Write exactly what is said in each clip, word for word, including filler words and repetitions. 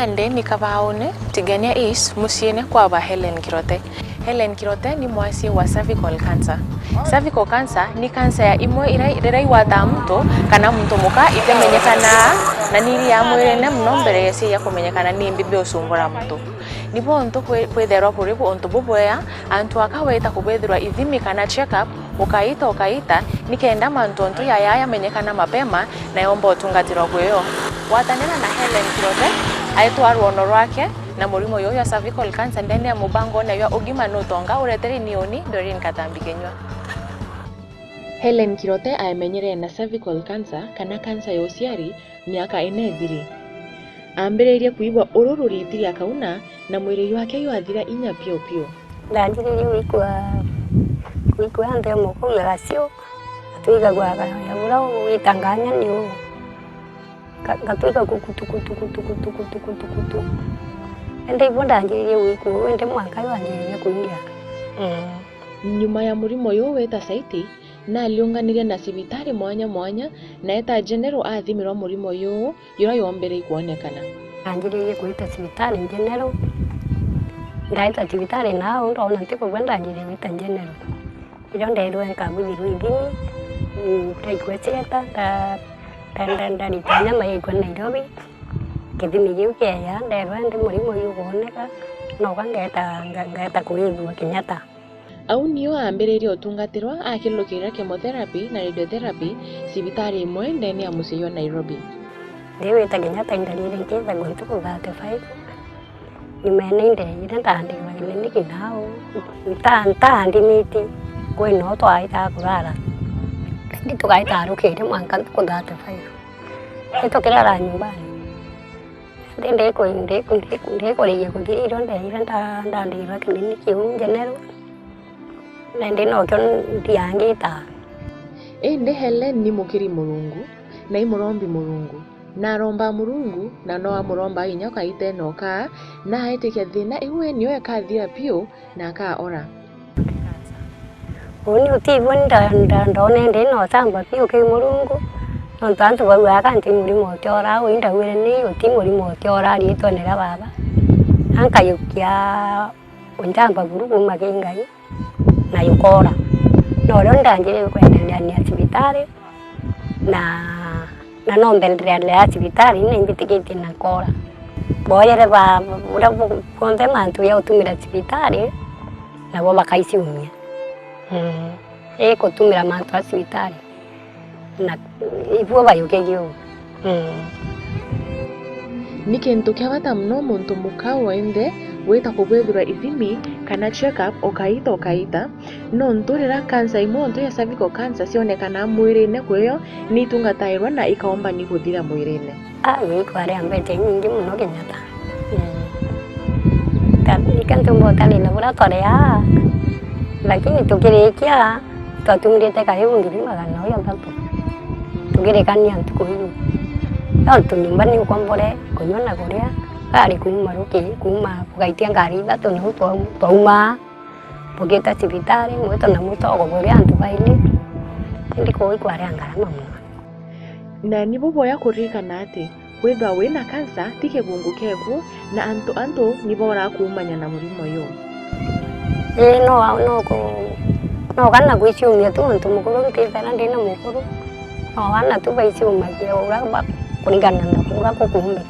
Ndeni Kabaune, Tigania East, muciine kwa ba Helen Kirote. Helen Kirote ni mwasii wa cervical cancer. Cervical cancer ni cancer ya imwe ira riria igwataa muntu kana muntu muka itemenyekanaa na ni iri ya mwirine mono mbere ya cia kumenyekana ni mbi biusumbura muntu. Nibo untu kwi- kwitherwa kuri untu bubwea antu aka weta kubwithirwa ithimi kana check-up ukaita ukaita, nikenda mantu untu yaya yamenyekana mapema na yomba utungatirwa kwio. Gwatanira na Helen Kirote, aitwa rwono rwake na murimo uyu jwa cervical cancer ndene ya mubango na jwa ugima nutonga uretere ni uni Doreen Katambi Kenywa. Helen Kirote aemenyere na cervical cancer kana cancer ya uciari miaka ina ithiri. Ambiririe kuigua ururu riitiri akauna na mwiri jwake jwathira inya piu piu. Ndanjiririe gwikua, gwikua nthi ya mukuru ya gacio, gatwigagua ga-, ya bura witanganya ni u. Ga-, gatwiga gukutu, kutu, kutu, kutu, kutu, kutu, kutu. Indi ibo ndanjiririe gwikua, indi mwanka jwanjiririe kuingira. Mm. Nyuma ya murimo uyu weta saiti, naliunganirie na cibitari mwanya mwanya, na eta General athimirwa murimo uyu, jura yombere ikwonekana. Anjiririe kwita cibitari General. Ndaita cibitari nao, ndona ntikubua, ndanjiririe gwita General. Irio ndeerwe nkabwithirwa ithimi, mm, ndaikua cieta, nda-, nda-, nda-, ndarita nyama yaikua Nairobi. Kithimi kiu kieya, ndeerwa ndi murimo uyu ukwoneka, noka ngeeta, nga-, ngeeta kwithua Kenyatta. Au nio aambiririe utungatirwa akilukirira chemotherapy na radiotherapy cibitari imwe ndene ya mucii jwa Nairobi. Ndiwita Kenyatta indarire nkethagwa ntuku thirty-five. Nyumene indeejire ndaandikirwa kiliniki nao. Nta-, ntaandimiti, kwi noo twaitaga kurara. Indi tugaita rukiri mwanka ntuku thirty-five. Itukirara nyumbani. Ndi ndiku-, ndiku-, ndiku-, ndikurigia kuthira irio ndeejire nda-, ndaandikirwa kiliniki kiu General. Na indi nokio ndiangita. Indi Helen ni mukiri Murungu, na i murombi Murungu. Naromba Murungu, na no amuromba inya ukaite noka, na aitikia thina iu we nio ikathira piu, na akaora. Uni utibu nda-, nda-, ndone ndi na ucamba piu ki Murungu, nontu antu baugaga nti murimo utiora, ui ndauire ni uti murimo utiora riitwene ria Baba. Ankayukia uncamba buru kuuma ki Ngai, na yukora. Na uria ndanjiririe kwendelea na cibitari, na, na no mbendelea na cibitari, na imbitikitie na nkora. Boyere ba, uria bu-, bonthe mantu ya utumira cibitari, nabo bakaiciumia. Mm. Ikutumira mantu a cibitari. Na ibuo bayukirie uu. Mm. Ni kintu kia bata mono muntu muka wonthe gwita kubwithirwa ithimi kana check-up ukaita ukaita, nontu riria kansa imwe untu ya cervical cancer cionekanaa mwirine kwio, ni itungatairwa na ikaumba ni kuthira mwirine. Ah, gwikwa aria mbeca inyingi mono Kenyatta. Mm. Ka-, ika ntumba utarira buria twari aa, lakini tukirikia, twatumirite karibu ngiri magana jau jathatu. Tukirikania ntuku iu. Nontu nyumba ni ukombore, kunyua na kuria, ngari kuuma ruki, kuuma bugaitia ngari ithatu niu twau-, twaumaa, bugita cibitari, mwito na mutogo buria antu baili. Indi kuu ikwari a ngarama mono. Na ni buboya kuririkana ati kwithwa wina kansa ti kibungu kieku, na antu, antu ni boraa kuumania na murimo uyu. Ii, no, no ku-, no kana gwiciumia tu untu mukuru nkithera ndina mukuru. No ana tu baiciumagia uria ba-, kuringana na uria kukumbika.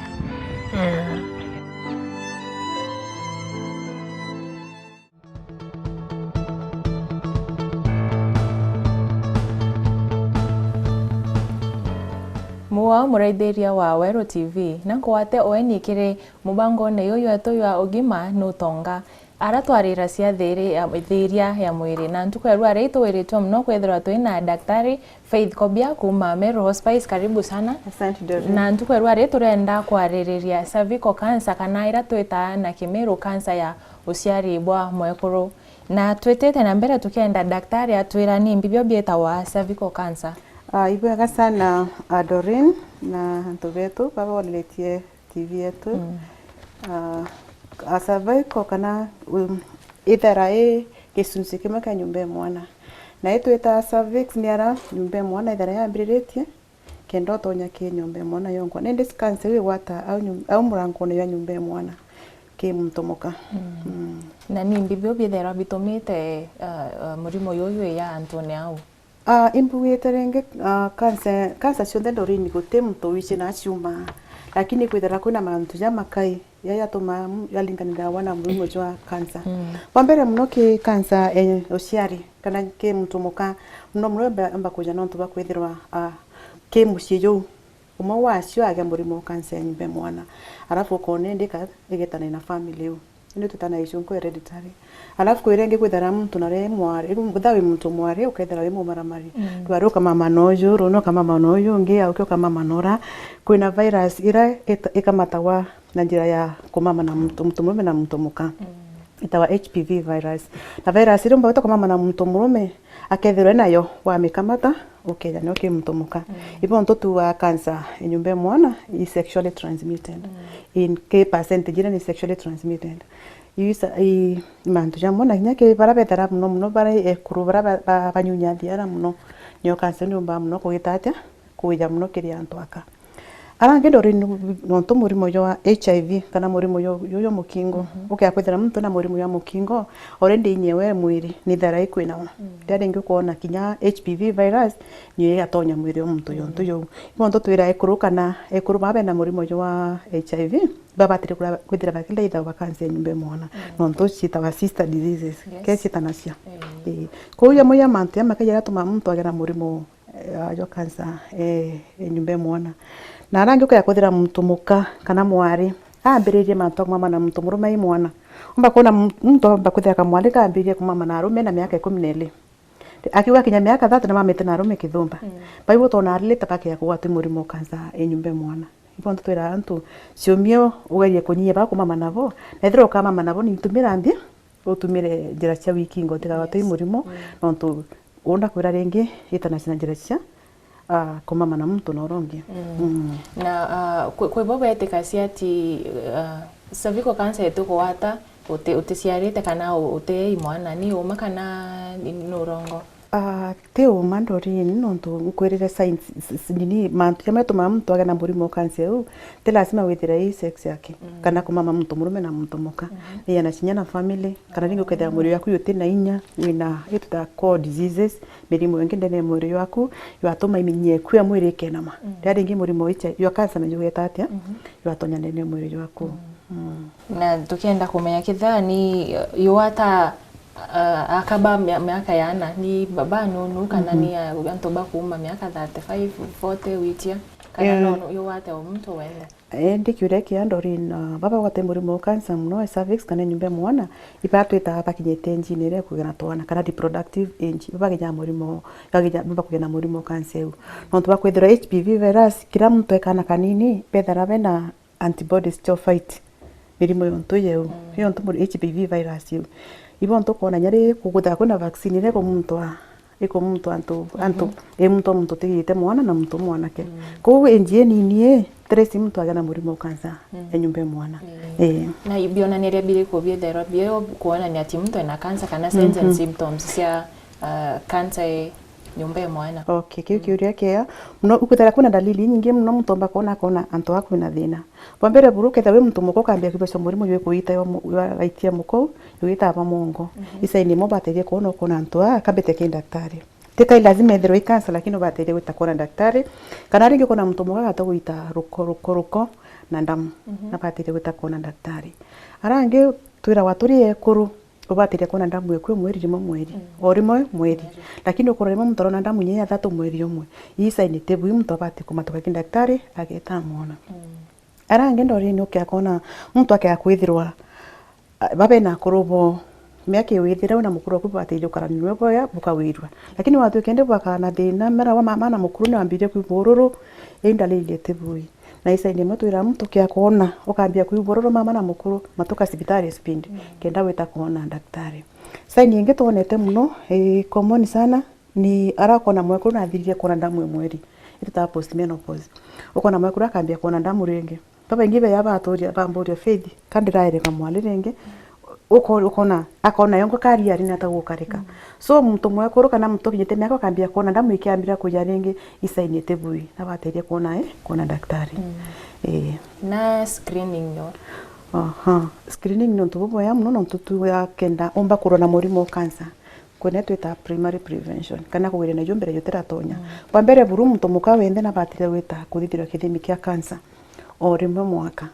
Ah. Muwao muraithiria wa Weru T V, na nkwate ueni kiri mubangone uyu wetu jwa ugima nutonga. Ara twarira cia thiiri ya, thiiria ya mwiri, na ntuku ya rua ri twiritwe mono kwithirwa twina Daktari Faith Kobia kuuma Meru Hospice, karibu sana. Asante, Doreen. Na ntuku ya rua ri turenda kwaririria cervical cancer, kana ira twitaa na Kimiru cancer ya uciari bwa mwekuru. Na twitite na mbere tukenda daktari atwira ni mbi bio bietawa cervical cancer. Ah, ibwega sana, ah, Doreen, na antu betu baba boriretie T V yetu. Mm. Ah, a cervical kana, um, ithera i gicunci kimwe kia nyumba ya mwana. Na itwita cervix ni ara nyumba ya mwana ithera yambiriritie, Enda utonya ki nyomba ya mwana yonkwa. Nindi cancer iu igwata au nyum-, au murangone ya nyomba ya mwana ki muntu muka. Mm. Na ni mbi biu bithairwa bitumite, uh, uh, murimo juju ya antune au? Ah, imbugite ringi, ah, cancer, cancer cionthe ndorini guti muntu wici na aciuma. Lakini kwithira kwina mantu jamakai ya yatumaa mu-, yalinganira wana murimo jwa cancer. Mm. Wa mbere muno ki cancer, eh, uciari, kana ki muntu muka, muno muno amba, amba kuja nontu bwa kwithirwa, ah, ki mucii juu. Umwe wacio agia murimo wa cancer ya nyomba ya mwana. Alafu ukona indi ka-, igetana na family iu. Indi tutana icio nko hereditary. Alafu kwira ingi kwithira muntu nare mwari, riu mbutha wi muntu mwari, ukethira wi mumaramari. Mm. Rwari ukamama na uju, runi ukamama na uju ungi, auke ukamama na ura. Kwina virus ira ita-, ikamatawa na njira ya kumama na muntu, muntu murume na muntu muka. Mm. Itawa H P V virus. Na virus iria umba gwita kumama na muntu murume, akethirwa enayo, wamikamata, ukeja nio ki muntu muka. Mm. Ibo ntu tuwa cancer ya nyomba ya mwana i sexually transmitted. Mm. In ki percentage iria ni sexually transmitted. Iu isa-, i, i mantu jamwe na kinya ki bara bethera muno muno bara ekuru bara ba, ba, banyunya thiara muno. Nio cancer ni umba muno kugita atia? Kuija muno kiri antu aka. Ara angi ndori nu-, nontu murimo jwa H I V kana murimo jo, jo, jo mukingo. Mhm. Ukea kwithira muntu ena murimo jwa mukingo, already inyewe mwiri ni thara ikwinawa. Mm. Riria ringi ukoona kinya H P V virus niyo igatonya mwiri wa muntu jontu jou. Ibo ntu twira ekuru kana ekuru baa bena murimo jwa H I V, babatire kura-, kwithira bakithaithawa cancer ya nyomba ya mwana. Mm. Nontu ciitawa sister diseases. Yes. Ke ciitanacia. Mm. Ii. Kwou jamwe ja mantu jamakaija jatumaa muntu agia na murimo eh, jwa cancer, eh, ya nyomba ya mwana. Na aria angi ukea kwithira muntu muka kana mwari, ambiririe mantu a kumama na muntu murume ai mwana. Umba kwona mu-, muntu amba kwithira kamwari kambiririe kumama na arume na miaka ikumi na iri. Akiuga kinya miaka thirty na mamite na arume kithumba. Mm. Baibo tona aririte bakea kugwatwa i murimo wa cancer ya nyomba ya mwana. Ibo ntu twira antu, ciumie ugerie kunyia ba kumama nabo. Na ethira ukamama nabo, ni tumira mbi, utumire njira cia wikingo utikagwatwe i murimo, nontu unda kwira ringi itanaci na njira cia, ah, kumama na muntu na uria ungi. Mm. Mm. Na, ah, kwi, kwi bo betikacia ati, ah, cervical cancer itikugwata uti-, uticiarite kana u-, utiei mwana, ni uma kana ni, ni urongo? Ah, ti uma ndorini, nontu nkwirire signs, s-, s-, nini, mantu jamwe jatumaa muntu agia na murimo wa cancer uu, ti lazima withire i sex yake, mm, kana kumama muntu murume na muntu muka. Mhm. Ni ya na cinya na family, kana ringi ukethira mwiri waku uti na inya, wina itwita core diseases, mirimo ingi ndene ya mwiri waku, yatuma iminye iku ya mwiri ikenama. Mm. Riria ringi murimo ice, jwa cancer na jugeta atia? Mhm. Yatonya ndene ya mwiri waku. Mm. Mm. Na tukienda kumenya kithani, yugwata, uh, aka ba mia-, miaka yana, ni ba, banunu kana, mhm, ni a-, antu ba kuuma miaka thirty-five, forty gwitia, kana, eh, no, no, yugwate o muntu wenthe? Indi kiuria kia ndorini, uh, baba gwate murimo wa cancer muno e cervix kana nyomba ya mwana, iba twitaga bakinyite njini iria ikugena twana, kana reproductive age, iba bakinya murimo, bakinya, baba kugena murimo wa cancer iu. Nontu bwa kwithirwa H P V virus, kira muntu e kana kanini, bethira bena antibodies cia fight mirimo yontu yeu, mm, yontu muri H P V virus iu. Ibo ntu kwona nyari kugutha kwina vaccine iria ikumuntu a, ikumuntu antu, antu, mhm, imuntu muntu tigite mwana na muntu mwanake. Mm. Kou age inini i, trace muntu agia na murimo wa cancer, mm, ya nyomba ya mwana. Mm. Eh. Na bionaniria biriku biethairwa bio kuonania ati muntu ena cancer kana signs and, mhm, symptoms cia, uh, cancer e nyomba ya mwana? Okay, kiu, mm, kiuria kiega. Muno, ukwithira kwina dalili inyingi muno muntu omba kwona, akona antu a kwina thina. Bwa mbere buru, ukethira wi muntu muka ukambia kwigua murimo jwi kuita jwa mu-, jwa gaitia muka u, jwitawa bwa muongo. Mhm. I sign imwe ubatethia kwona, ukona antu aa, kambite ki ndaktari. Ti kai lazima ethirwe i cancer, lakini ubatethia gwita kwona ndaktari. Kana ringi ukona muntu muka agata gwita ruko, ruko, ruko na ndamu. Mhm. Na batethia gwita kwona ndaktari. Ara angi twiragwa turi ekuru, ubatethia kwona ndamu eku mweri rimwe mweri. Mm. O rimwe mweri. Mweri. Lakini ukona rimwe muntu arona ndamu inya ya thatu mweri umwe. Ii sign ti bui, muntu abati kumatuka ki ndaktari, ageta amwona. Mm. Ara angi ndorini ukea kwona muntu akea kwithirwa, a, babe na akuru bo, miaka iwithire, wina mukuru waku bwathirie ukarani nwe boya, bukawirua. Lakini watwika indi bwakana thina, mera wa mama na mukuru ni wambirie kwigua ururu, ii ndalili iti bui. Na i sign imwe twira muntu ukea kwona, ukambia kwigua ururu mama na mukuru, matuka cibitari speed, mm, kenda wita kwona ndaktari. Sign ingi twonete muno, ii common sana, ni ara ukona mwekuru nathiririe kwona ndamu e mweri, itwitaga postmenopause. Ukona mwekuru akambia kwona ndamu ringi. Babaingi beya baturia, bamburia, "Faith, ka ndiraire kamwari ringi?" Uko-, ukona, akona yongo kari ari nata gukarika. Mm. So, muntu mwekuru kana muntu ukinyite miaka ukambia kuona ndamu ikiambira kuja ringi, isaini iti bui, na bateithia kuona, eh, kuona daktari. Mm. Eh. Na screening yo? Aha. Screening ni untu bubwega muno, nontu tu ya kenda umba kurwa na murimo wa cancer. Kwina twita primary prevention, kana kugirira nayo mbere jutiratonya. Mm. Bwa mbere buru muntu muka wenthe nabatire gwita kuthithirwa kithimi kia cancer o rimwe mwaka.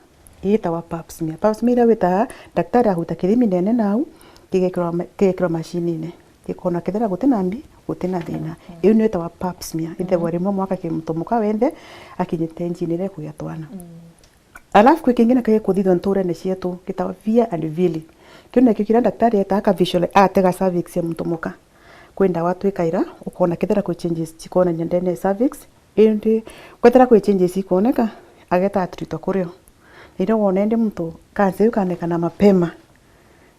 Ii itagwa pap smear. Pap smear iria witaga, daktari aguita kithimi nene nau, kigekirwa ma-, kigekirwa macini-ini. Gikona kethira gutina mbi, gutina thina. Mm. Iu niyo itagwa pap smear. Ithagwa rimwe mwaka ki muntu muka wenthe, akinyite njini iria ikugia twana. Mm. Alafu kwi kingi nakio gikuthithua nturene cietu, gitagwa fear and vili. Kiu nakio kiria daktari etaga ka visual, atega cervix ya muntu muka. Kwi ndawa twikaira, ukona kethira kwi changes cikonania ndene ya cervix, indi kwethira kwi changes ikoneka, ageta atritwa kurio. Na iria wona indi muntu cancer iu ikanekana mapema,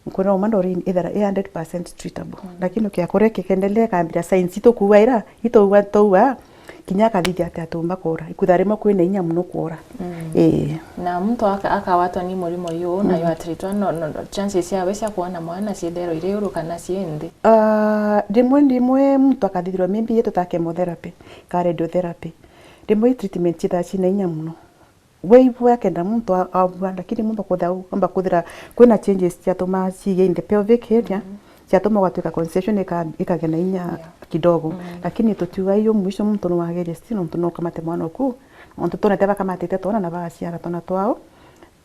nkwira uma ndorini ithera i hundred percent treatable. Mm. Lakini ukia kuria kikendelea ikambira signs itukuuga ira, ituuga, tuuga, kinya akathithia ati atumba kuura. Ikwithira rimwe kwina inya muno kuura. Mm. Ii. Na muntu aka-, akawatwa ni murimo uyu, nayo atritwa, no, no, no, chances ciawe cia kuona mwana ciitherwa iri uru kana cii nthi? Ah, rimwe rimwe muntu akathithirwa maybe yetu ta chemotherapy, ka radiotherapy. Rimwe i treatment ciithaa cina inya muno. We ibwe akenda muntu a-, abua, lakini muntu kuthira, amba kuthira kwina changes ciatuma ciige in the pelvic area, mm, ciatuma gwatuika conception ika-, ikagea na inya, yeah, kidogo. Mm. Lakini tutiuga iyo mwisho muntu no agerie still, nontu no kamate mwana oku, nontu twonete bakamatite twana na bagaciara twana twao,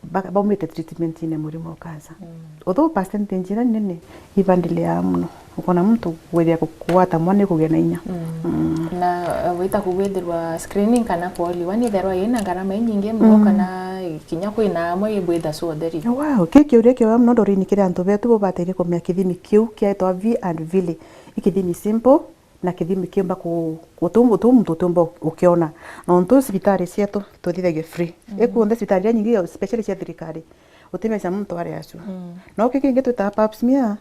ba-, baumite treatment-ine murimo wa cancer. Mm. Although percentage iria nene, ibandile ya muno. Ukona muntu gwithia ku-, kugwata mwana ikugia na inya. Mm. Mm. Na, eh, gwita kugwithirwa screening kana kwoliwa ni itherwa ina ngarama inyingi muno, mm, kana kinya kwina amwe ibwitha su utheri? Wow, ki kiuria kiega muno ndorini kiri antu betu bo batairie kumenya kithimi kiu kietwa V and Vili. I kithimi simple, na kithimi kiumba ku-, utu-, utu muntu utiumba u-, ukiona. Nontu cibitari cietu tuthithagia free. Mm. Ikunthe cibitari iria nyingi, especially cia thirikari, uti mbeca muntu aria acio. Mm. No ki kingi twitaga pap smear,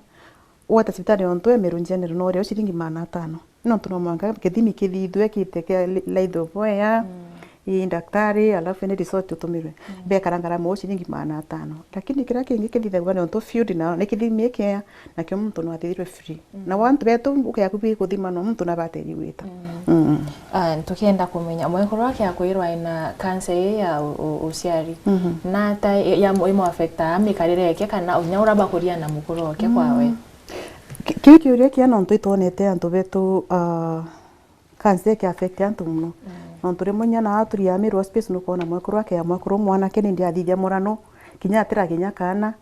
ugweta cibitari yontu Meru General no uria ciringi magana atano. Nontu no mwanka kithimi kithithue, kite kia li-, litho bwea, mm, ii, daktari, alafu ni result utumirwe. Mm. Bekara ngarama o ciringi magana atano. Lakini kiria kingi kithithagua nontu field na ni kithimi ikiea, nakio muntu no athithirwe free. Mm. Na wantu betu ukea kubi kuthima no muntu nabateri gwita. Mm. Mm. Ah, tukienda kumenya, mwekuru ake akwirwa ena cancer ii ya u-, u-, uciari. Mhm. Na ata i-, ya mu-, imu affecta mikarire yake kana unya ura bakuria na mukuru oke kwawe? Mm. Ki-, kiu kiuria kia nontu itwonete antu betu, ah, cancer iki affect antu muno. Mm. Nontu rimwe inya na aturia Meru Hospice nukona mwekuru ake ya mwekuru mwanake nindi athithia murano, kinya atira kinya kana,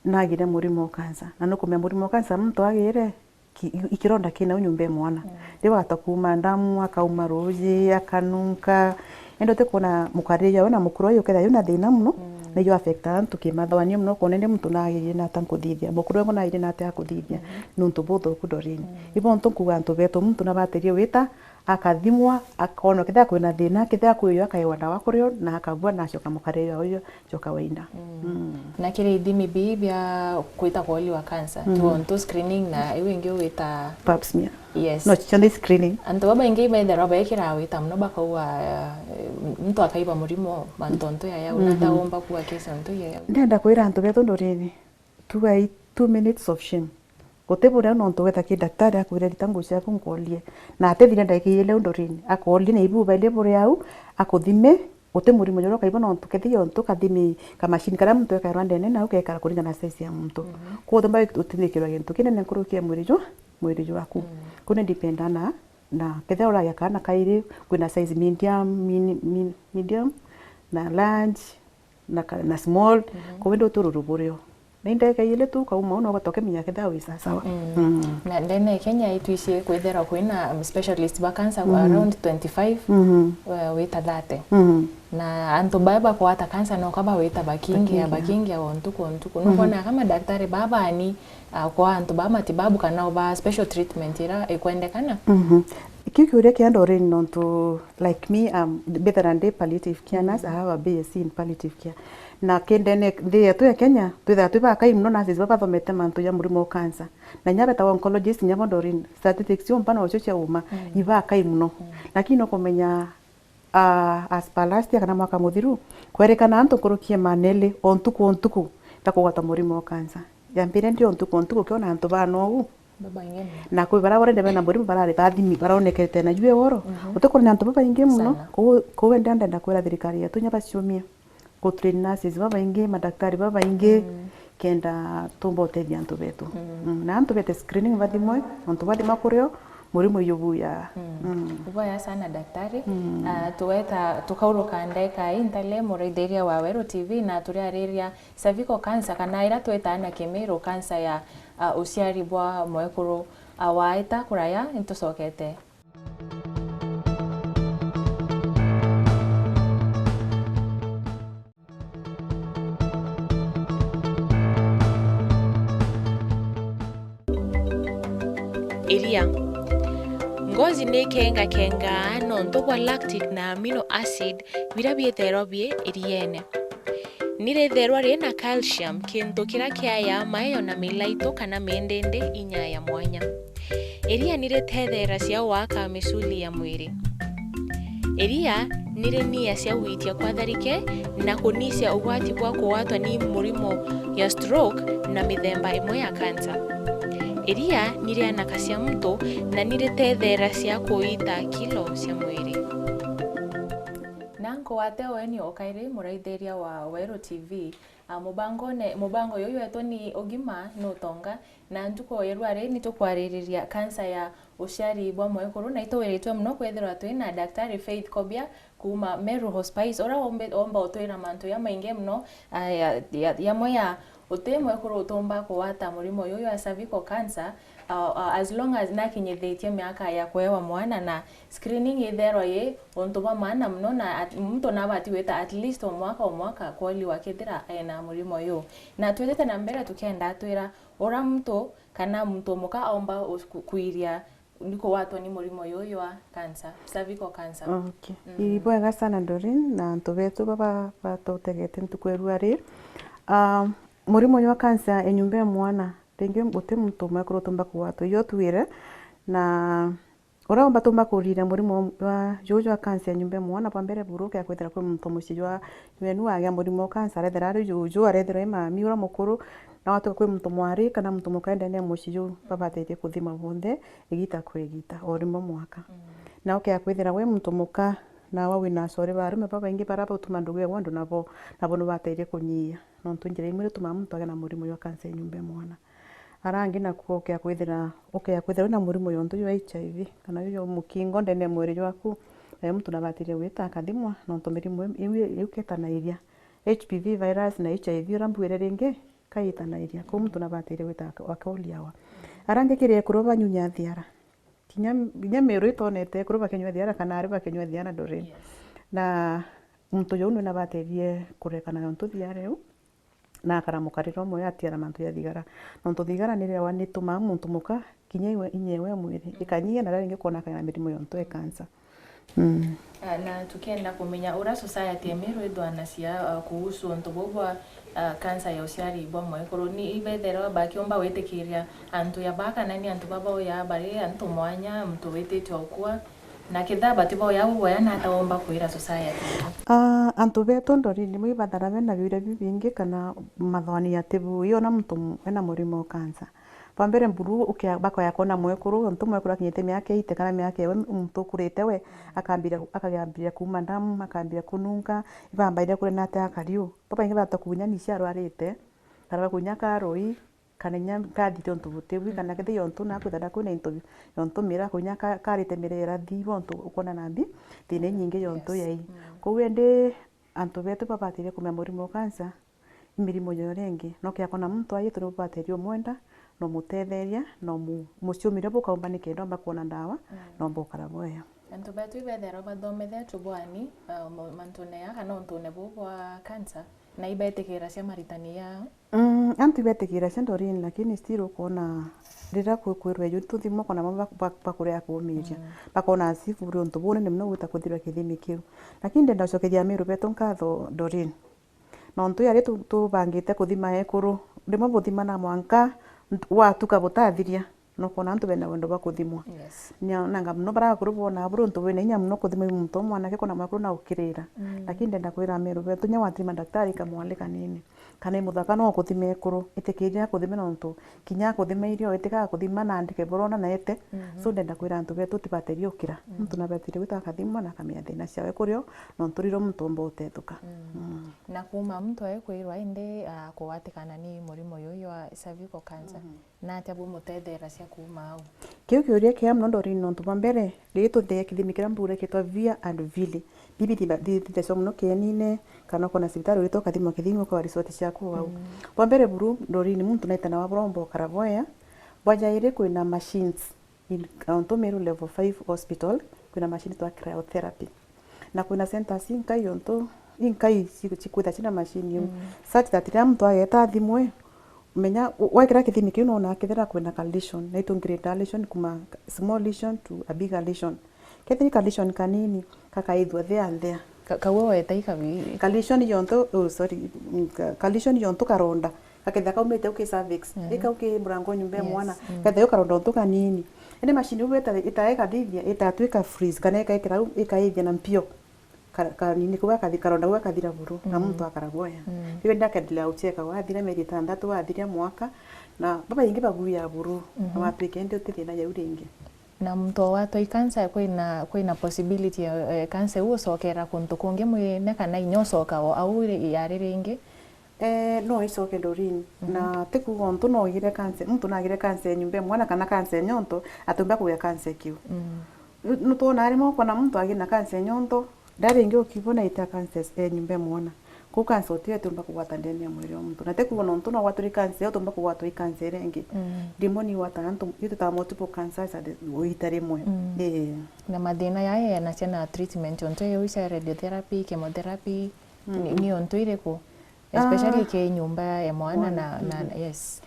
nagire murimo wa cancer. Na nukumenya murimo wa cancer muntu agire, ki-, i-, ikironda kina u nyumba ya mwana. Mm. Riu agata kuuma ndamu, akauma ruuji, akanunka. Indi utikwona mukariri jawe na mukuru uyu ukethira yuna thina muno, mm, na iyo affecta antu kimathwanio muno, ukona indi muntu naagirire nata nkuthithia, mukuru uyu naagirire nata akuthithia, mm, nuntu buthuku ndorini. Mm. Ibo ntu nkuga antu betu muntu nabaterie wita, akathimwa, akona kethira kwina thina, kethira kwi uyu akaewa ndawa kurio, na akabua, na acoka mukariri uyu, jo kawaida. Mm. Mm. Na kiri ithimi bii bia kwita kwoliwa cancer, mm, tu ontu screening na iu ingi wita pap smear. Yes. No, cionthe screening. Antu babaingi bethirwa bekira wita muno bakauga, eh, muntu akaiba murimo mantu ontu yaya, mm-hmm, na ataumba kuwa case ontu yaya. Ndenda kwira antu betu ndorini, tugai two minutes of shame. Guti buria nontu weta ki daktari akwire, "Rita nguo ciaku nkolie." Na atithire ndagika ijiri u ndorini, akolie na ibuba ili buri au, akuthime, guti murimo juria ukaigua nontu kethira ontu kathimi kamashini karia muntu ekairwa ndene nau gekara kuringana na size ya muntu. Mhm. Koguo utumba utindikirwa gintu kinene nkuruki ya mwiri ju-, mwiri jwaku. Mm. Kuu ni depend na, na kethira uragia kana kairi, kwina size medium, mini-, min-, medium, na large, na ka-, na small, mhm, koguo indi utururu burio. Ni ndagika ijiri tu ukauma u, no ugotoke menya kethira wi sasawa. Mm. Mm. Na ndene ya Kenya itwicie kwithirwa kwina, um, specialist ba cancer, mhm, around twenty-five, mhm, uh, wita thirty. Mhm. Na antu baa bakwata cancer no kaba wita bakingia, bakingia, bakingia o ntuku o ntuku. Mhm. Nukwona kama daktari baa bani, uh, kwa antu ba matibabu kana ba special treatment ira ikwendekana? Mhm. Kiu kiuria kia ndorini nontu, like me, um, mbithira ndi palliative care nurse, mhm, I have a B S c in palliative care. Na kindene nthi yetu ya Kenya, twithira twi bakai muno nurses baba bathomete mantu ja murimo wa cancer. Na inya betagwa oncologist, inya bo ndorini, statistics cio mpana ocio cia uma, mm, ibakai muno. Mm. Lakini no kumenya, ah, as per last year kana mwaka muthiru, kwerikana antu nkuruki ya maneli o ntuku o ntuku bakugwata murimo wa cancer. Yambire ndi o ntuku o ntuku, ukiona antu bana uu. Babaingi mono. Na kwi bara borende bena murimo barari bathimi, baronekete na jue woro. Mhm. Utikwona ni antu babaingi mono. Sana. Kou, kou ende ndenda kwira thirikari yetu inya baciumie. Ku train nurses babaingi, madaktari babaingi, mm, kenda tumba utethia antu betu. Mm. Mm, na antu bete screening bathimwe, antu bathima kurio, murimo iyu buya. Mm. Mm. Iboya sana, daktari. Mm. Ah, tuweta, tukauruka ndeka ii ntale, muraithiria wa Weru T V, na turiariria cervical cancer, kana ira twitaga na kimiru cancer ya, ah, uciari bwa mwekuru. Ah, waita kuraya, nitucokete. Iria. Ngozi ni ikengakengaa nontu bwa lactic na amino acid biria biithairwa bi iriene. Ni rithairwa ri na calcium, kintu kiria kiayaa mayo na milaitu kana mindindi inya ya mwanya. Iria ni ritetheeragia gwaka misuli ya mwiri. Iria ni rinia cia gwitia kwa tharike na kunisia ugwati bwa kugwatwa ni murimo ya stroke na mithemba imwe ya kansa. Iria ni rianakacia muntu na ni ritetheeragia kuita kilo cia mwiri. Na nkugwate ueni o kairi, muraithiria wa Weru T V. Ah, mubangone, mubango uyu wetu ni ugima ni utonga, na ntuku ya rua ri ni tukwariria kansa ya uciari bwa mwekuru, na ituwiritwe mono kwithirwa twi na Daktari Faith Kobia kuuma Meru Hospice, uria ombe-, omba utwira mantu jamaingi mono, ah, ya, ya, yamwe ya uti mwekuru utumba kugwata murimo uyu wa cervical cancer, ah, ah, as long as nakinyithitie miaka ya kuewa mwana, na screening itherwa yi untu bwa maana mono, na at-, muntu nabati gwita at least o mwaka o mwaka kwoliwa kethira ena murimo uyu. Na twithite na mbere tukienda twira uria muntu kana muntu muka aumba us-, ku-, kwiria ni kugwatwa ni murimo uyu wa cancer, cervical cancer. Okay. Mm. Ibwega sana, Doreen, na antu betu baba batutegete ntuku ya rua ri. Ah, murimo uyu wa cancer e nyumba ya mwana, ringi guti muntu mwekuru utumba kugwatwa. Iyo twire, na uria umba tumba kuriria murimo wa juju jwa cancer ya nyumba ya mwana, bwa mbere buru ukea kwithira kwi muntu mucii jwa, jwenu agia murimo wa cancer, arethira ari juju, arethirwa i mami uria mukuru, na watuika kwi muntu mwari kana muntu muka ndene ya mucii juu, babatairie kuthima bonthe igita kwa igita, o rimwe mwaka. Mm. Na ukea kwithira wi muntu muka, nawe wina acori ba arume babaingi baria bautuma ndugu ya wendo nabo, nabo nubatairie kunyia. Nontu njira imwe iria itumaa muntu agia na murimo jwa cancer ya nyumba ya mwana. Aria angi nakuo ukea kwithira, ukea kwithira wina murimo yontu jwa H I V, kana juju mukingo ndene ya mwiri jwaku, nayo muntu nabatire gwita akathimwa, nontu mirimo iu, iu, iu ketanairia. H P V virus na H I V uria mbwire ringi, kaitanairia. Kou muntu nabatire gwita aka-, akauliawa. Aria angi kiri ekuru banyunya thiara. Kinya, kinya miru itonete ekuru bakinyua thiara kana ari bakinyua thiara, Doreen. Yes. Na muntu juu nwe nabatirie kurekana yontu thiara iu. Na akara mukariro umwe atiara mantu ja thigara. Nontu thigara ni riawa ni itumaa muntu muka kinya iwe, inya iwe ya mwiri, mm, ikanyia na riria ringi kwona kana mirimo yontu e cancer. Mm. Ah, na tukienda kumenya uria society ya Meru ithwanacia, ah, kuhusu untu buu bwa, ah, cancer ya uciari bwa mwekuru, ni ibetherwa bakiumba gwitikiria antu ya ba kana ni antu baba uya bari antu mwanya, muntu wititwe ukua? Na kethira bati boya buboya, nata womba kwira society? Ah, antu betu Doreen, nimwe ibathara bena biuria bibingi kana mathwani ya tibu, iyo ona muntu mu-, ena murimo wa cancer. Bwa mbere buru ukia-, bakoya kwona mwekuru, ontu mwekuru akinyite miaka eighty kana miaka ewe muntu ukurite we, akambira, akambira kuuma ndamu, akambira kununga, ibambaire kuria nate akariu. Babaingi bata kunya ni cia arwarite, kana bakunya karui, kana inya nkathithia untu butibu, kana kethira untu nakwithana kwina into bi-, yontu mira kunya ka-, karite mira irathi, untu ukwona nambi thina inyingi yontu yai. Kou indi antu betu babatire kumenya murimo wa cancer, i mirimo ya uria ingi. No kiakona muntu ayitu ni bubatire umwenda, na umutetheria, na umu-, umuciumire bukaumba nikenda umba kwona ndawa, na umba ukara bwega. Antu betu ibetherwa bathomethetwe bwani, uh, mo-, mantune ya kana untune buu bwa cancer, na ibetikira cia maritani yao. Mm, antu ibetikira cia Doreen, lakini still ukoona riria kwi-, kwirwe ju tuthimo, ukoona bamwe bak-, bak-, bakurea kuumiria. Mm. Bakoona as if buri untu bunene mono gwita kuthirwa kithimi kiu. Lakini ndenda gucokeria Amiru betu nkatho, Doreen. Nontu yari tu-, tubangite kuthima ekuru, rimwe buthima na mwanka nt-, watuka butathiria. na ukoona antu bena wendo bwa kuthimwa. Yes. Nya-, nanga mono baria akuru boonaa buri untu bwina inya mono kuthimwa i muntu umwanake kana mwekuru na ukirira. Mm. Lakini ndenda kwira ameru betu, nya wathima daktari kamwali kanini, kana i muthaka no ukuthima ekuru, itikiria akuthime nontu kinya akuthima irio, itikaga kuthima na andike burona na ete. Mhm. So ndenda kwira antu betu tibatirie ukira. Mm. Muntu nabatirie gwita akathimwa na akamenya thina ciawe kurio, nontu riro muntu umba utethuka. Mm. Mm. Na kuuma muntu aikwirwa indi, ah, kugwatikana ni murimo juju jwa cervical cancer, mhm, na atia bumutetheeracia kuuma au? Kiu kiuria kia mono Doreen, nontu bwa mbere, riria tuthia kithimi kiria mbugire kitwa Via and Vili. Bibi thiba-, thi-, thithecwa mono kienine, kana ukona cibitari ugita ukathimwa kithimi ukawa result ciaku au. Mm. Bwa mbere buru, Doreen, muntu naitanawa buromba ukara bwea. Bwa jairi kwina machines. In, ontu Meru Level five Hospital, kwina machine twa cryotherapy. Na kwina centers inkai ontu, inkai ci-, cikwitha cina machine iu. Mm. Such that riria muntu ageta athimwe, menya, u-, wekira kithimi kiu nona kethira kwina ka lesion, na itu grade lesion kuma small lesion to a bigger lesion. Kethira ka lesion kanini, kakaithua there and there. Ka-, kau weta ikabi- Ka lesion yontu, oh, sorry, mm, ka-, ka lesion yontu karonda. Gakethira kaumite au ki cervix, mhm, i kau ki murango nyumba ya, yes, mwana, mm, kethira yo karonda untu kanini. Indi machine iu ita-, ita-, ikathithia, itatwika freeze, kana ikaikira au, ikaithia na mpio. Ka-, kanini kau gakathi-, karonda kau gakathira buru, na, mhm, muntu akara bwea. Mm. Riu indi akendelea gucheka, wathira mieri itantatu, wathiria mwaka, na babaingi baguya buru, na, mhm, watwika indi uti thina jau ringi. Na muntu ogwatwa i cancer, kwina, kwina possibility ya, eh, cancer iu ucokera kuntu kungi mwirine, kana inya ucoka o au ri-, yari ringi? Eh, no icoke Doreen. Mhm. Na ti kuuga untu no ugire cancer, muntu nagire cancer ya nyumba ya mwana kana cancer ya nyonto, atiumba kugia cancer kiu. Mm. Nu-, nutwonaa rimwe ukona muntu agina cancer ya nyonto, ndari ingi ukibona ita cancer ya nyumba ya mwana. Kuu cancer utiyo itiumba kugwata ndene ya mwiri wa muntu. Na ti kuuga nontu no gwaturi cancer, utiumba kugwatwa i cancer iria ingi. Mm. Rimwe ni igwataga antu, itwitaga multiple cancers at the, o ita rimwe. Mm. Ii. Na mathina yaya yanacia na treatment, untu iu cia radiotherapy, chemotherapy, ni, mhm, ni untu iriku? Especially, ah, ki nyumba ya mwana, mwana, na, na, mhm, yes.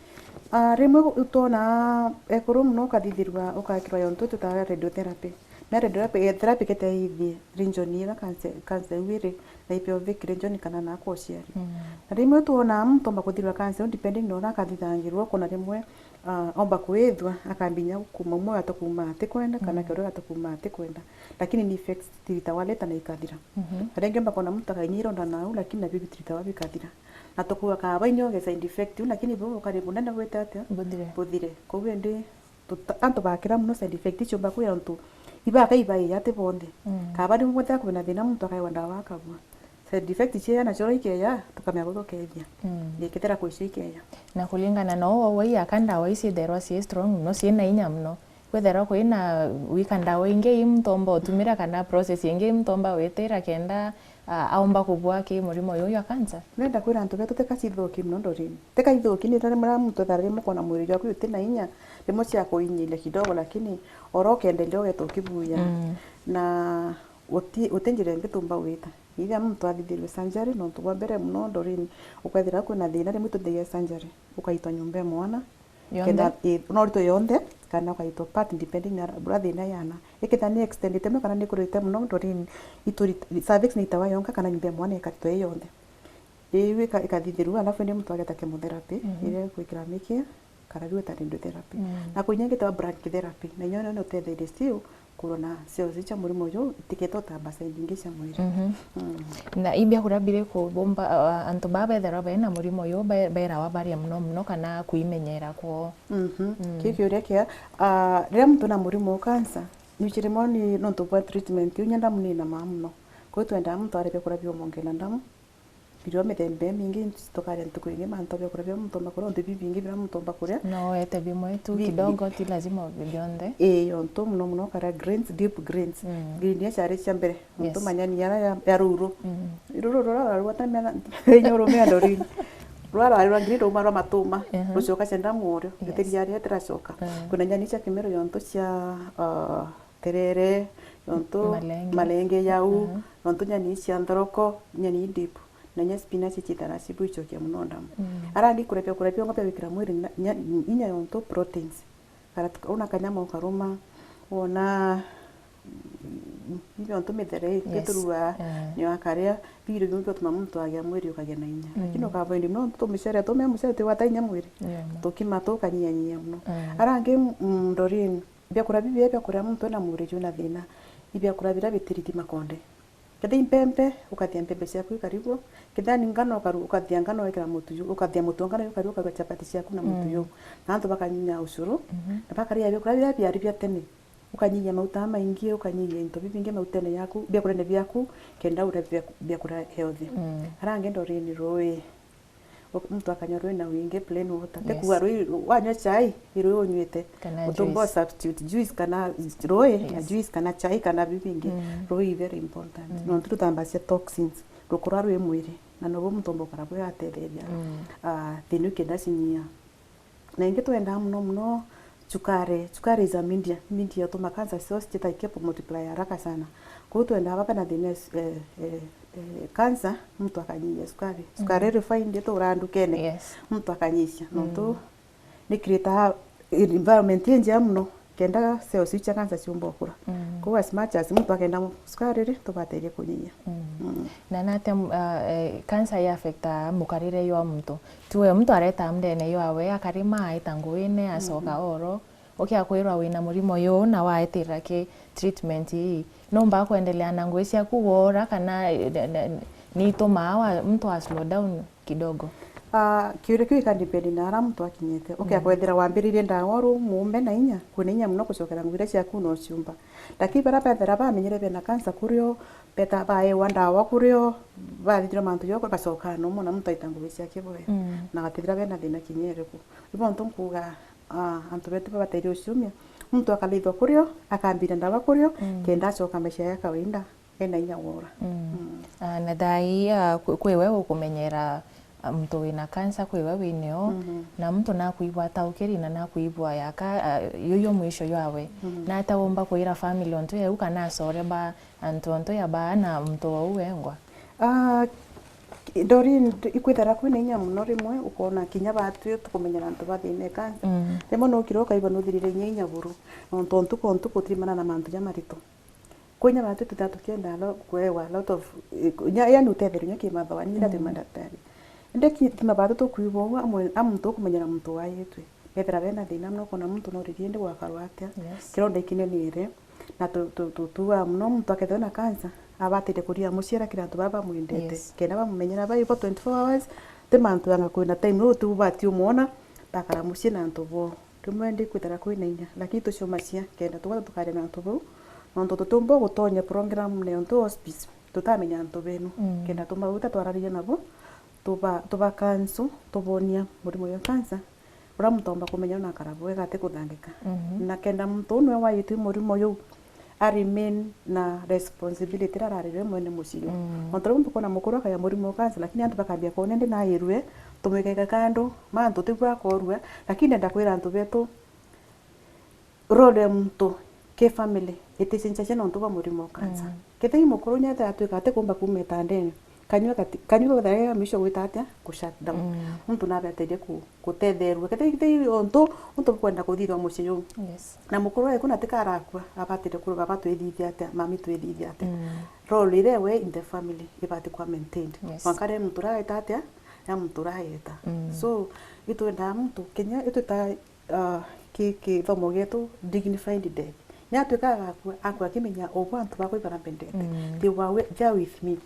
Ah, rimwe utwona ekuru mono ukathithirua, ukakirwa yontu twitaga radiotherapy. Na radiotherapy, eh, therapy keteithie region ira cancer, cancer iu iri, na i pelvic region kana na kwa uciari. Mm. Na rimwe twona muntu omba kuthirwa cancer, depending na uria akathithangirwa, kuna rimwe, ah, omba kwithwa, akambinya kuma umwe gata kuma atikwenda, kana, mm, kioro gata kuma atikwenda. Lakini ni affects tiritawa leta na ikathira. Mhm. Na ringi omba kwona muntu akainyia ironda nau, lakini nabio bitiritawa bikathira. Na tukuuga kaba inya uge side effect iu, lakini buu bukari bunene bwite atia? Buthire. Buthire. Kou indi tuta-, antu bakira mono side effect icio bakwira untu ibaka ibaia ati bonthe. Mm. Kaba ni bumwe kwina thina muntu akaewa ndawa akabua. Side effect cia nacio ikeya, tukamenya guthukeethia. Mm. Ikethira kwi cio ikeya. Na kuringana na uu wauga aka ndawa ici itherwa cii strong mono, cii na inya mono. Kwithirwa kwina wika ndawa ingi i muntu omba utumira kana process ingi i muntu omba witira kenda, a, aumba kubua ki murimo uyu jwa cancer? Nenda kwira antu betu tika cithuki mono Doreen. Tika ithuki ni tari mura muntu ethira rimwe ukona mwiri jwaku juti na inya, rimwe cia kuinyiria kidogo lakini oro ukendelea ugeta ukibuya. Mm. Na uti, uti njira ingi tumba gwita. Ithia muntu athithirwe surgery, nontu bwa mbere mono Doreen, ukwethira kwina thina rimwe ituthagia surgery, ukaitwa nyumba ya mwana. Yonthe? Kenda, ii, no uritwe yonthe, kana ukaitwa part depending na bura thina yana. Ikethira ni extended mono kana ni ikurite mono, Doreen, ituri-, cervix ni itawa yonka kana nyumba ya mwana ikaritwa i yonthe. Iu ika-, ikathithirua, alafu indi muntu ageta chemotherapy, mhm, iria ikwikira mikia, kana riu eta radiotherapy. Mm. Na kwi inya ingi itawa brachytherapy, na inya ino ni utetheria still kurona cells cia murimo uyu itikete utamba side ingi cia mwiri. Mhm. Mm. Na i biakuria biriku bumba, a, antu baa bethirwa bena murimo uyu be-, berawa barie mono mono kana kwimenyera kwoo? Mhm. Mm. Kiu kiuria kia, a, riria muntu ena murimo wa cancer, nuchiri moni nontu bwa treatment, iu nya ndamu ni inamaa mono. Kwou twendaa muntu arie biakuria biumongera ndamu, birio mithemba imingi, tukaria ntuku ingi mantu bia kuria bia muntu omba kuria, ontu bibingi biria muntu omba kuria. No wete bimwe tu. Bi-, kidogo, bi-, ti lazima bionthe. Ii, ontu mono mono ukaria greens, deep greens. Mm. Green iria ciari cia mbere, ontu, yes, manyani yara ya, ya ruru. Mm. Ruru ruria rwarua ta mena, inya urumia ndori. Ruria rwari rwa green ruma rwa matuma, mhm, rucoka cia ndamu urio. Yes. Gitiriaria itiracoka. Mm. Kwina nyani cia kimero yontu cia, ah, terere, yontu malenge, malenge yau, mhm, yontu nyani cia nthoroko, nyani deep. Na inya spinach ciitara cibu icokia mono ndamu. Mm. Arangi kuria biakuria biongo bia gwikira mwiri na, nya-, inya yontu proteins. Kana tu-, una kanyama ukaruma, wona Bibi ontu mithere, yes, turuga, eh, nio akaria, bibi biu bituma muntu agia mwiri ukagia na inya. Mm. Lakini ukavoindi muno, ontu tumicere, tumea mucere twigwata inya mwiri. Yeah, ma. Tukima tukanyiyanyia muno. Mm. Aria angi, mm, Doreen, biakuria bibi biakuria muntu ena mwiri jwina thina, ibiakuria biria bitiriti makonde. Kethira i mpempe, ukathia mpempe ciaku ikarigwo. Kethira ni ngano, ukaru-, ukathia ngano wekira mutu ju-, ukathia mutu wa ngano ukarigwo, ukaruga chapati ciaku na mutu, mm, ju. Na antu bakanyinya ucuru, mhm, na bakaria biakuria biria biari bia tene. Ukanyiyia mauta maingi, ukanyiyia into bibingi mautene yaku, biakurene biaku, kenda uria bia, biakuria healthy. Mm. Aria angi Doreen, rui. U-, muntu akanyua rui na wingi, plain water. Yes. Tikuga rui, wanyua chai, i rui unyuite. Kana utumba juice. Substitute juice kana rui, na, yes, juice kana chai kana bibingi. Mm. Rui very important. Mm. Nontu rutambacia toxins, rukura rwi mwiri, na nobu muntu omba ukara bwe atetheria, mm, ah, thina iu kenda cinyia. Na ingi twendaa muno muno chukari. Chukari is a media. Media utuma cancer cells citaikia multiply haraka sana. Kwou twendaa baba na thina ya su-, eh, eh, eh, cancer, muntu akanyihia sukari. Sukari, mm, refined ituraa ndukene, yes, muntu akanyihia. Nontu, mm, ni creataa environment injega muno kenda cells iu cia cancer ciumba ukura. Mm. Kwou as much as muntu akenda mu-, sukari ri, tubaterie kunyihia. Mm. Mm. Na natia, uh, eh, cancer ya affecta mukarire jwa muntu? Tuwe muntu areta mndene ywawe, akarima, aita nguine, acoka, mhm, oro. Ukia kwirwa wina murimo juu na waetirira ki treatment ii, numba kwendelea na ngui ciaku wora kana, eh, ne-, ne-, niitumaa wa-, muntu a slow down kidogo? Ah, kiuria kiu gikadepend na aria muntu akinyite. Ukia, mm, kwethira wambiririe ndawa uru muumbe na inya, kwina inya muno gucokera ngui iria ciaku no ciumba. Lakini baria bethira bamenyere bena cancer kurio, beta baewa ndawa kurio, bathithirwa mantu joko, bacokaa nomo na muntu aita ngui ciake bwega. Mm. Na batithira bena thina kinya iriku. Ibo ntu nkuga, ah, antu betu babateire uciumia. Muntu akalithwa kurio, akambira ndawa kurio, mm, kenda acoka maisha ya kawaida, ena inya wora. Mm. Mm. Ah, na thaa ii, ah, kwi, kwi we ukumenyera, ah, muntu wina cancer, kwi we wineo, mhm, na muntu nakwigua ataukiri na nakwigua yaka, ah, yuyu mwisho jwawe. Mm. Nata umba kwira family ontu yeu kana acore ba antu ontu ya baa na muntu ou wengwa? Ah, Doreen, ikwithira kwina inya muno rimwe, ukona kinya batwi tukumenyera antu ba thina ya cancer. Mm. Rimwe nukira ukaigua nuthirire inya inya buru, nontu ntuku ntuku utirimana na mantu jamarito. Kwi inya batwi tuthira tukienda a lo-, kuewa a lot of, eh, inya, yani utetherio inya kimathoani, inya twi, mm, mandaktari. Indi ki-, ti mabatwi tukwigua uu, amwe, a muntu ukumenyera muntu waitwe. Bethira bena thina muno, ukona muntu no ririe indi gwakarwa atia. Yes. Kironda ikinenire, na tu-, tu-, tu-, tuugaa muno muntu akethirwa na cancer, abatire kuria muciara kiri antu baa bamwendete. Yes. Kenda bamumenyera baibo twenty-four hours, ti mantu yanga kwina time, no uti ubati umwona, bakara mucii na antu boo. Rimwe ndikwithira kwina inya, lakini tuciomacia kenda tukwata tukaria na antu bau, nontu tutiumba gutonya programme ne untu hospice, tutamenya antu benu. Mm. Kenda tumba gwita twarariria nabo, tuba, tuba cancel, tubonia murimo jwa cancer, uria muntu aumba kumenya na akara bwega ati kuthangika. Mhm. Na kenda muntu uu nwe waitwi murimo juu, a remain na responsibility iria arari nayo mwene mucii juu. Mm. Nontu rimwe mbukwona mukuru akagia murimo wa cancer, lakini antu bakambia kwona ndi nairue, tumwikaiga kando, mantu tigua akorua, lakini ndenda kwira antu betu, role ya muntu ki family iticenjagia nontu bwa murimo wa cancer. Mm. Kethira i mukuru nyethe atwika atikumba kuuma itandene, kanyua gati-, kanyua gutharia mwisho gwita atia? Ku shut down. Mm. Muntu nabe ateithia ku-, gutetherua. Kethira, kethira i untu, untu bukwenda kuthithwa mucii juu. Yes. Na mukuru eku na tikarakua, abatire kuruga, "Baba twithithie atia? Mami twithithie atia?" Mm. Role iria ewe in the family ibati kwa maintained. Yes. Mwanka riria muntu rageta atia? Ya muntu rageta. Mm. So, itwendaa muntu, kinya itwita ah, ki-, kithomo gietu, dignified death. Ni atwika agakua, akua akimenya, "Ubu antu bakwa ibarambendete. Mm. They were wi-, they are with me.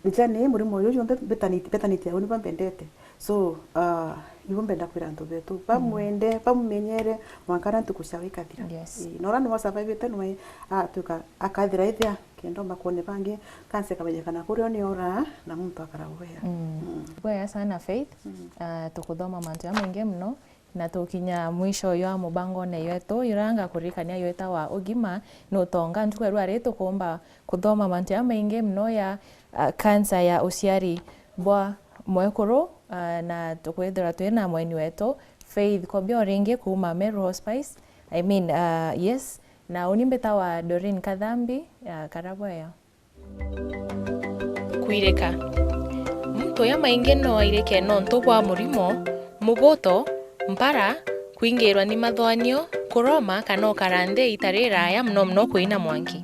Njane murimo uyu junthe mbetanite, mbetanite au nibo mbendete." So, ah, ibu mbenda kwira antu betu, mm, bamwende, bamumenyere, mwanka na ntuku ciawe ikathira. Yes. Ii, na uria niwe survivite niwe atwika akathira ithia, kenda umba kwone bangi, cancer ikamenyekana kuria ni ora, na muntu akara bwega. Mm. Mm. Bwega sana, Faith. Mm. Ah, tukuthoma mantu jamaingi muno. Na tukinya mwisho jwa mubangone jwetu, juria ngakuririkania jwitawa Ugima ni Utonga. Ntuku ya rua ri tukumba kuthoma mantu jamaingi muno ja, ah, cancer ya uciari bwa mwekuru, ah, na tukwithirwa twina mweni wetu Faith Kobia o ringi kuuma Meru Hospice. I mean, ah, yes. Na uni mbitawa Doreen Kathambi, ah, kara bwega. Kwirika. Muntu jamaingi no airike nontu bwa murimo, mubuto, mpara, kwingirwa ni mathoanio, kuroma kana ukara nthi iita riraya mono mono kwina mwanki.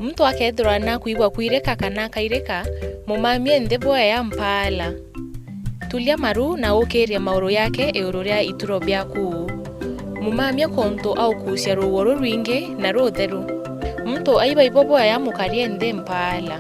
Muntu akethirwa nakwigua kwirika kana akairika, mumamie nthi bwea ya mpaala. Tulia maru na ukiirie mauru yake iguru ria ituro biaku. Mumamie kuntu aukuucia ruuo rurwingi na rutheru. Muntu aiba ibo bwea mukarie nthi mpaala.